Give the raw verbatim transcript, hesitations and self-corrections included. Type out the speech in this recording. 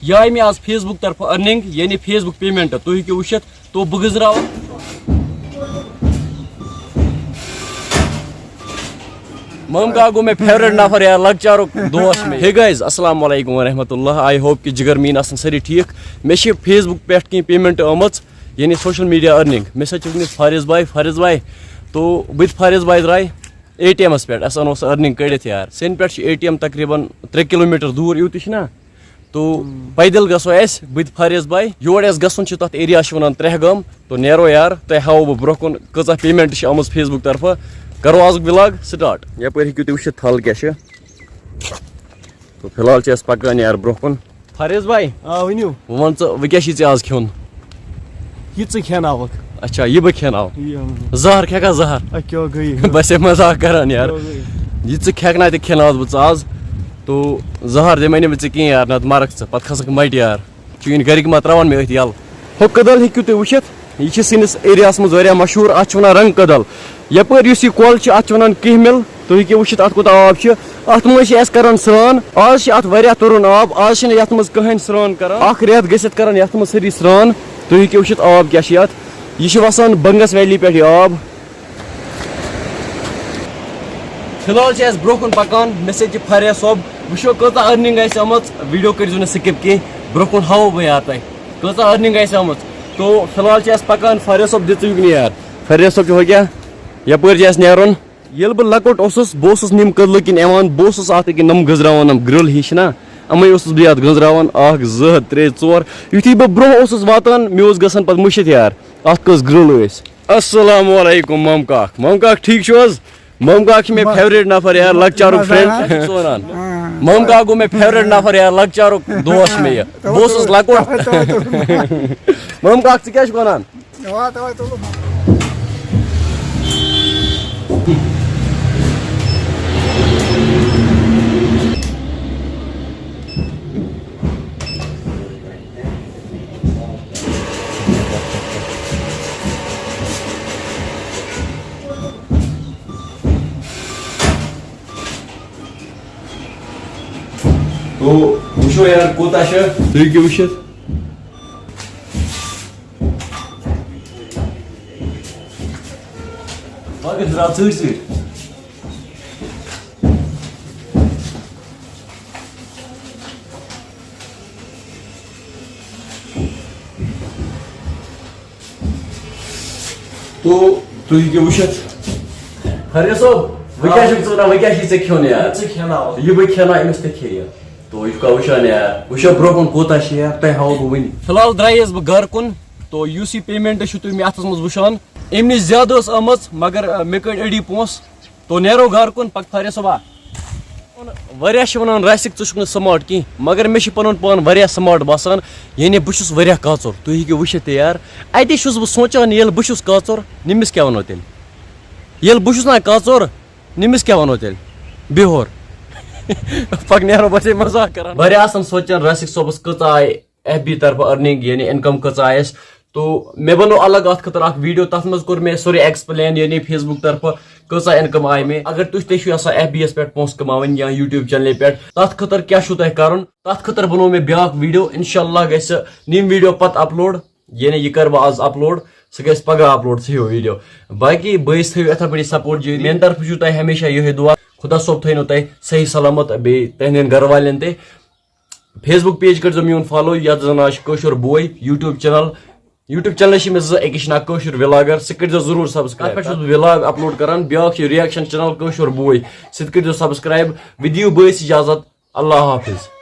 یہِ آیہِ مےٚ آز Facebook طرفہٕ earning، یعنی Facebook payment۔ تُہۍ ہیٚکِو وٕچھِتھ، تو بہٕ گٔنٛزراوَکھ۔ مامہٕ کاک گوٚو مےٚ favourite نفر یار، لۄکچارُک دوس مےٚ۔ Hey guys، السلام علیکم ورحمۃ اللہ۔ I hope کہِ جِگر میٖن آسَن سٲری ٹھیٖک۔ مےٚ چھِ Facebook پٮ۪ٹھ کینٛہہ payment آمٕژ، یعنی social media earning۔ مےٚ سۭتۍ چھِ وٕنکیٚس فارِض بھاے، فارِض بھاے۔ تو بہٕ تہِ فارِض بھاے درٛاے اے ٹی اٮ۪مَس پٮ۪ٹھ، اَسہِ اَنوس earning کٔڑِتھ یار۔ سیٚنہِ پٮ۪ٹھ چھُ اے ٹی اٮ۪م تقریٖباً ترٛےٚ کِلوٗ میٖٹر دوٗر، یوٗت تہِ چھُنہ۔ تو پیدل گژھو أسۍ، بہٕ تہِ فارِض بھاے۔ یور اَسہِ گژھُن چھُ، تَتھ ایریا چھِ وَنان ترٛےٚ گام۔ تو نیرو یار، تۄہہِ ہاوو بہٕ برونٛہہ کُن کۭژاہ payment چھِ آمٕژ Facebook طرفہٕ۔ کرو آزُک vlog start۔ یَپٲرۍ ہیٚکِو تُہۍ وٕچھِتھ تھل کیٛاہ چھِ۔ تو فی الحال چھِ أسۍ پَکان یار برونٛہہ کُن۔ فارِض بھاے، آ، ؤنِو۔ وۄنۍ وَن ژٕ، وۄنۍ کیٛاہ چھُے ژےٚ آز کھیوٚن؟ یہِ ژٕ کھٮ۪ناوَکھ۔ اچھا، یہِ بہٕ کھٮ۪ناو۔ یہِ، اۭں۔ زہر کھٮ۪کھا زہر؟ اَدٕ کیٛاہ گٔیے؟ بس ہے مذاق کران یار۔ کیٛاہ گٔیے؟ یہِ ژٕ کھٮ۪کھ نا تہِ کھٮ۪ناوَس بہٕ ژٕ آز۔ تو زہر دِمَے نہٕ بہٕ ژےٚ کِہیٖنۍ یار، نَتہٕ مَرَکھ ژٕ، پَتہٕ کھسَکھ مَٹہِ یار۔ چٲنۍ گَرِکۍ ما ترٛاوَن مےٚ أتھۍ یَلہٕ؟ ہُہ کٔدٕل ہیٚکِو تُہۍ وٕچھِتھ، یہِ چھِ سٲنِس ایریاہَس منٛز واریاہ مشہوٗر، اَتھ چھِ وَنان رنٛگ کٔدٕل۔ یَپٲرۍ یُس یہِ کۄل چھِ، اَتھ چھِ وَنان کِہمِل۔ تُہۍ ہیٚکِو وٕچھِتھ، اَتھ کوٗتاہ آب چھِ۔ اَتھ منٛز چھِ أسۍ کَران سرٛان۔ آز چھِ اَتھ واریاہ تُرُن آب، آز چھِنہٕ یَتھ منٛز کٕہٕنۍ سرٛان کَران۔ اَکھ رٮ۪تھ گٔژھِتھ کَران یَتھ منٛز سٲری سرٛان۔ تُہۍ ہیٚکِو وٕچھِتھ آب کیٛاہ چھِ یَتھ۔ یہِ چھِ وَسان بنٛگَس ویلی پٮ۪ٹھ یہِ آب۔ فی الحال چھِ أسۍ برونٛہہ کُن پَکان، مےٚ سۭتۍ چھِ فریح صٲب۔ وٕچھو کۭژاہ earning آسہِ آمٕژ، video کٔرۍزیو نہٕ skip کینٛہہ، برونٛہہ کُن ہاوو بہٕ یار تۄہہِ کۭژاہ earning آسہِ آمٕژ۔ تو فی الحال چھِ أسۍ پَکان، فریح صٲب دِژٕے نہٕ یار، فریح صٲب چھُ ہُہ کیٛاہ، یَپٲرۍ چھِ اَسہِ نیرُن۔ ییٚلہِ بہٕ لۄکُٹ اوسُس، بہٕ اوسُس نِم کٔدلہٕ کِنۍ یِوان، بہٕ اوسُس اَتھ أکیٛاہ نِم گٔنٛزراوان، نِم grill ہِش نا، یِمَے اوسُس بہٕ یَتھ گٔنٛزراوان، اَکھ، زٕ، ترٛےٚ، ژور۔ یُتھُے بہٕ برونٛہہ اوسُس واتان، مےٚ اوس گژھان پَتہٕ مٔشِتھ یار، اَتھ کٔژ grill ٲسۍ۔ السلام علیکم مم کاک۔ مم کاک ٹھیٖک چھِو حظ؟ مم کاک چھِ مےٚ ما-، favourite نفر یار، لۄکچارُک مزٕ friend۔ آ۔ ژٕ وَنان۔ آ۔ مم کاک گوٚو مےٚ favourite نفر یار، لۄکچارُک دوس مےٚ یہِ۔ تَوَے بہٕ اوسُس تُلُن، لۄکُٹ۔ تَوَے، تَوَے تُلُن۔ مم کاک، ژٕ کیٛاہ چھُکھ وَنان؟ تَوَے، تَوَے تُلُن۔ تو وٕچھو یار کوٗتاہ چھُ۔ تُہۍ ہیٚکِو وٕچھِتھ۔ باقٕے درٛاو ژٕے ژٕے۔ تو تُہۍ ہیٚکِو وٕچھِتھ۔ فریح صٲب، وۄنۍ کیٛاہ چھُکھ ژٕ وَنان؟ وۄنۍ کیٛاہ چھُے ژےٚ کھیوٚن یار؟ ژٕ کھٮ۪ناو۔ یہِ بہٕ کھٮ۪ناو، أمِس تہِ کھیٚیہِ۔ تو یہِ چھُکھا وٕچھان یار؟ وٕچھو برٛونٛہہ کُن کوٗتاہ چھِ یار، تۄہہِ ہاوو بہٕ وٕنی۔ فی الحال درٛایس بہٕ گرٕ کُن۔ تو یُس یہِ payment چھُو تُہۍ مےٚ اَتھَس منٛز وٕچھان، اَمہِ نِش زیادٕ ٲس آمٕژ، مگر، آ، مےٚ کٔڑۍ أڑی پونٛسہٕ۔ تو نیرو گرٕ کُن، پَکھ فارِس صٲبا۔ واریاہ چھِ وَنان، "راسِک، ژٕ چھُکھ نہٕ smart کینٛہہ"، مگر مےٚ چھُ پَنُن پان واریاہ smart باسان، یعنی بہٕ چھُس واریاہ کاژُر۔ تُہۍ ہیٚکِو وٕچھِتھ تہِ یار، اَتی چھُس بہٕ سونٛچان، ییٚلہِ بہٕ چھُس کاژُر، نٔمِس کیٛاہ وَنو تیٚلہِ؟ ییٚلہِ بہٕ چھُس نا کاژُر، نٔمِس کیٛاہ وَنو تیٚلہِ؟ بِہور۔ پَکھ نیرو، بہٕ چھُسے مزاق کران۔ واریاہ آسَن سونٛچان، راسِک صٲبَس کۭژاہ آیہِ ایف بی طرفہٕ earning، یعنی income کۭژاہ آیَس۔ تو مےٚ بنوو الگ اتھ خٲطرٕ اکھ video، تتھ منٛز کوٚر مےٚ سورُے explain، یعنی Facebook طرفہٕ کۭژاہ income آیہِ مےٚ۔ اگر تُہۍ تہِ چھِو یژھان ایف بی یس پٮ۪ٹھ پونٛسہٕ کماوٕنۍ یا YouTube چینلہِ پٮ۪ٹھ، تتھ خٲطرٕ کیٛاہ چھُو تۄہہِ کرُن؟ تتھ خٲطرٕ بنوو مےٚ بیٛاکھ video، انشاءاللہ گژھِ نِم video پتہٕ upload، یعنی یہِ کرٕ بہٕ آز upload، سُہ گژھِ پگاہ upload سُہ ہیوٗ video۔ باقی بٲیِس تھٲیِو یِتھے پٲٹھۍ support جٲری۔ میٛانہِ طرفہٕ چھُو تۄہہِ ہمیشہ یِہوٚے دعا، خدا صٲب تھٲینو تۄہہِ صحیح سلامت بیٚیہِ تُہنٛدٮ۪ن گرٕ والٮ۪ن تہِ۔ Facebook page کٔرۍزیو میون follow، یَتھ زَن ناو چھُ کٲشُر بوے YouTube channel۔ YouTube channel چھِ مےٚ زٕ، أکِس چھِ ناو کٲشُر vlogger، سُہ کٔرۍزیو ضروٗر subscribe۔ تَتھ پٮ۪ٹھ چھُس بہٕ vlog upload کران۔ بیٛاکھ چھِ reaction channel کٲشُر بوے، سُہ تہِ کٔرۍزیو subscribe۔ وۄنۍ دِیِو بٲیِس اِجازت، اللہ حافظ۔